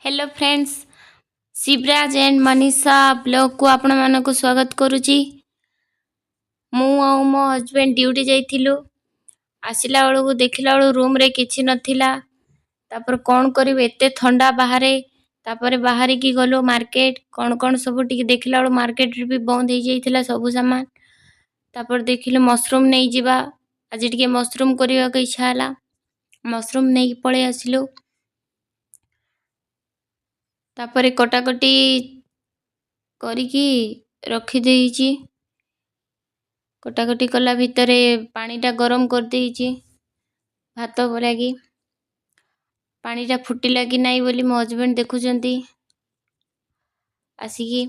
Hello friends, Shivraj and Manisha ବ୍ଲଗ୍କୁ ଆପଣମାନଙ୍କୁ ସ୍ୱାଗତ କରୁଛି। ମୁଁ ଆଉ ମୋ ହଜବେଣ୍ଡ ଡ୍ୟୁଟି ଯାଇଥିଲୁ। ଆସିଲା ବେଳକୁ ଦେଖିଲା ବେଳକୁ ରୁମ୍ରେ କିଛି ନଥିଲା। ତାପରେ କ'ଣ କରିବୁ, ଏତେ ଥଣ୍ଡା ବାହାରେ। ତାପରେ ବାହାରିକି ଗଲୁ ମାର୍କେଟ, କ'ଣ କ'ଣ ସବୁ ଟିକେ ଦେଖିଲା ବେଳକୁ ମାର୍କେଟରେ ବି ବନ୍ଦ ହେଇଯାଇଥିଲା ସବୁ ସାମାନ। ତାପରେ ଦେଖିଲୁ ମସରୁମ୍ ନେଇଯିବା, ଆଜି ଟିକେ ମସରୁମ୍ କରିବାକୁ ଇଚ୍ଛା ହେଲା। ମସରୁମ୍ ନେଇକି ପଳେଇ ଆସିଲୁ। ତାପରେ କଟାକଟି କରିକି ରଖିଦେଇଛି। କଟାକଟି କଲା ଭିତରେ ପାଣିଟା ଗରମ କରିଦେଇଛି ଭାତ ଲାଗି। ପାଣିଟା ଫୁଟିଲା କି ନାହିଁ ବୋଲି ମୋ ହଜବେଣ୍ଡ ଦେଖୁଛନ୍ତି ଆସିକି।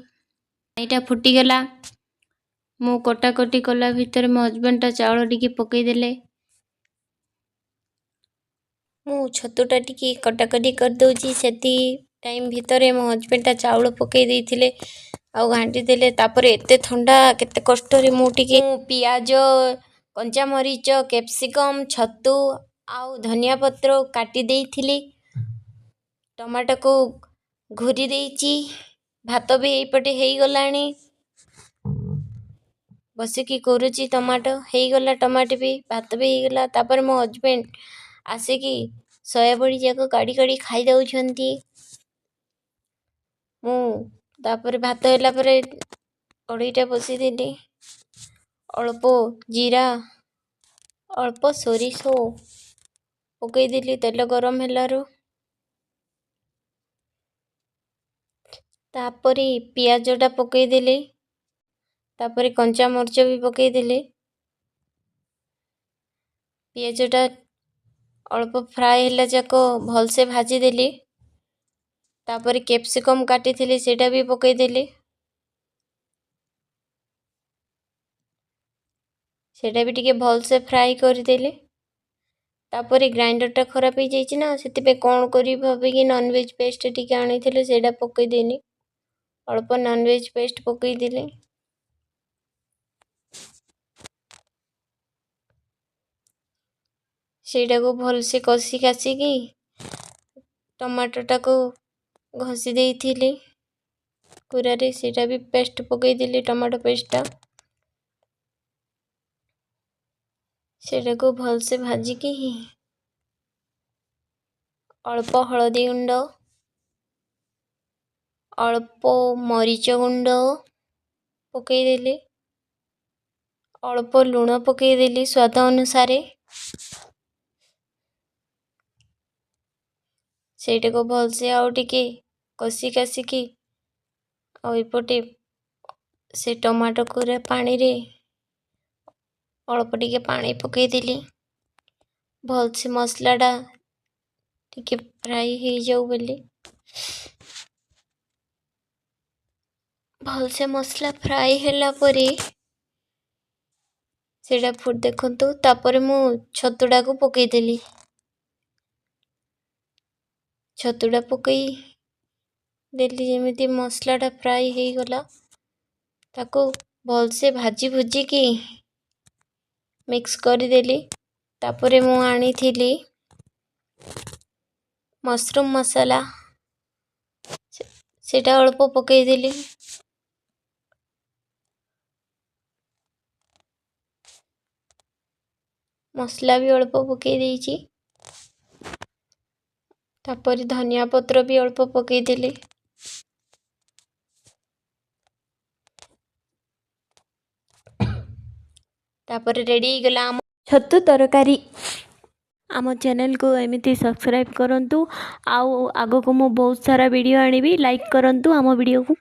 ପାଣିଟା ଫୁଟିଗଲା। ମୁଁ କଟାକଟି କଲା ଭିତରେ ମୋ ହଜବେଣ୍ଡଟା ଚାଉଳ ଟିକେ ପକେଇଦେଲେ। ମୁଁ ଛତୁଟା ଟିକେ କଟାକଟି କରିଦେଉଛି, ସେତିକି ଟାଇମ୍ ଭିତରେ ମୋ ହଜବେଣ୍ଡଟା ଚାଉଳ ପକେଇ ଦେଇଥିଲେ ଆଉ ଘାଣ୍ଟି ଦେଲେ। ତାପରେ ଏତେ ଥଣ୍ଡା, କେତେ କଷ୍ଟରେ ମୁଁ ଟିକେ ପିଆଜ, କଞ୍ଚାମରିଚ, କ୍ୟାପ୍ସିକମ୍, ଛତୁ ଆଉ ଧନିଆ ପତ୍ର କାଟି ଦେଇଥିଲି। ଟମାଟୋକୁ ଘୋରି ଦେଇଛି। ଭାତ ବି ଏଇପଟେ ହେଇଗଲାଣି, ବସିକି କରୁଛି। ଟମାଟୋ ହେଇଗଲା, ଟମାଟୋ ବି, ଭାତ ବି ହେଇଗଲା। ତାପରେ ମୋ ହଜବେଣ୍ଡ ଆସିକି ସୋୟାବଡ଼ି ଯାକ କାଢ଼ି କାଢ଼ି ଖାଇଦେଉଛନ୍ତି। ମୁଁ ତାପରେ ଭାତ ହେଲା ପରେ କଢ଼େଇଟା ବସେଇଦେଲି। ଅଳ୍ପ ଜିରା, ଅଳ୍ପ ସୋରିଷ ପକେଇଦେଲି ତେଲ ଗରମ ହେଲାରୁ। ତାପରେ ପିଆଜଟା ପକେଇଦେଲି। ତାପରେ କଞ୍ଚା ମରିଚ ବି ପକେଇଦେଲି। ପିଆଜଟା ଅଳ୍ପ ଫ୍ରାଏ ହେଲା ଯାକ ଭଲସେ ଭାଜିଦେଲି। ତାପରେ କ୍ୟାପ୍ସିକମ୍ କାଟିଥିଲି, ସେଇଟା ବି ପକେଇଦେଲି। ସେଇଟା ବି ଟିକେ ଭଲସେ ଫ୍ରାଏ କରିଦେଲି। ତାପରେ ଗ୍ରାଇଣ୍ଡରଟା ଖରାପ ହେଇଯାଇଛି ନା, ସେଥିପାଇଁ କ'ଣ କରିବି ଭାବିକି ନନଭେଜ୍ ପେଷ୍ଟ ଟିକେ ଆଣିଥିଲି, ସେଇଟା ପକେଇଦେଲି। ଅଳ୍ପ ନନଭେଜ୍ ପେଷ୍ଟ ପକେଇଦେଲି। ସେଇଟାକୁ ଭଲସେ କଷି କାସିକି ଟମାଟୋଟାକୁ ଘଷି ଦେଇଥିଲି କୁରାରେ, ସେଇଟା ବି ପେଷ୍ଟ ପକେଇଦେଲି, ଟମାଟୋ ପେଷ୍ଟଟା। ସେଇଟାକୁ ଭଲସେ ଭାଜିକି ଅଳ୍ପ ହଳଦୀ ଗୁଣ୍ଡ, ଅଳ୍ପ ମରିଚ ଗୁଣ୍ଡ ପକେଇଦେଲି। ଅଳ୍ପ ଲୁଣ ପକେଇଦେଲି ସ୍ୱାଦ ଅନୁସାରେ। ସେଇଟାକୁ ଭଲସେ ଆଉ ଟିକେ କଷି କାସିକି, ଆଉ ଏପଟେ ସେ ଟମାଟୋ କୁରା ପାଣିରେ ଅଳ୍ପ ଟିକେ ପାଣି ପକେଇଦେଲି, ଭଲସେ ମସଲାଟା ଟିକେ ଫ୍ରାଏ ହେଇଯାଉ ବୋଲି। ଭଲସେ ମସଲା ଫ୍ରାଏ ହେଲା ପରେ ସେଇଟା ଦେଖନ୍ତୁ, ତାପରେ ମୁଁ ଛତୁଟାକୁ ପକେଇଦେଲି। ଛତୁଟା ପକେଇ ଦେଲି, ଯେମିତି ମସଲାଟା ଫ୍ରାଏ ହେଇଗଲା, ତାକୁ ଭଲସେ ଭାଜି ଭୁଜିକି ମିକ୍ସ କରିଦେଲି। ତାପରେ ମୁଁ ଆଣିଥିଲି ମସରୁମ୍ ମସଲା, ସେଇଟା ଅଳ୍ପ ପକେଇଦେଲି। ମସଲା ବି ଅଳ୍ପ ପକେଇ ଦେଇଛି। ତାପରେ ଧନିଆ ପତ୍ର ବି ଅଳ୍ପ ପକେଇଦେଲି। ତାପରେ ରେଡ଼ି ହେଇଗଲା ଆମ ଛତୁ ତରକାରୀ। ଆମ ଚ୍ୟାନେଲକୁ ଏମିତି ସବସ୍କ୍ରାଇବ୍ କରନ୍ତୁ, ଆଉ ଆଗକୁ ମୁଁ ବହୁତ ସାରା ଭିଡ଼ିଓ ଆଣିବି। ଲାଇକ୍ କରନ୍ତୁ ଆମ ଭିଡ଼ିଓକୁ।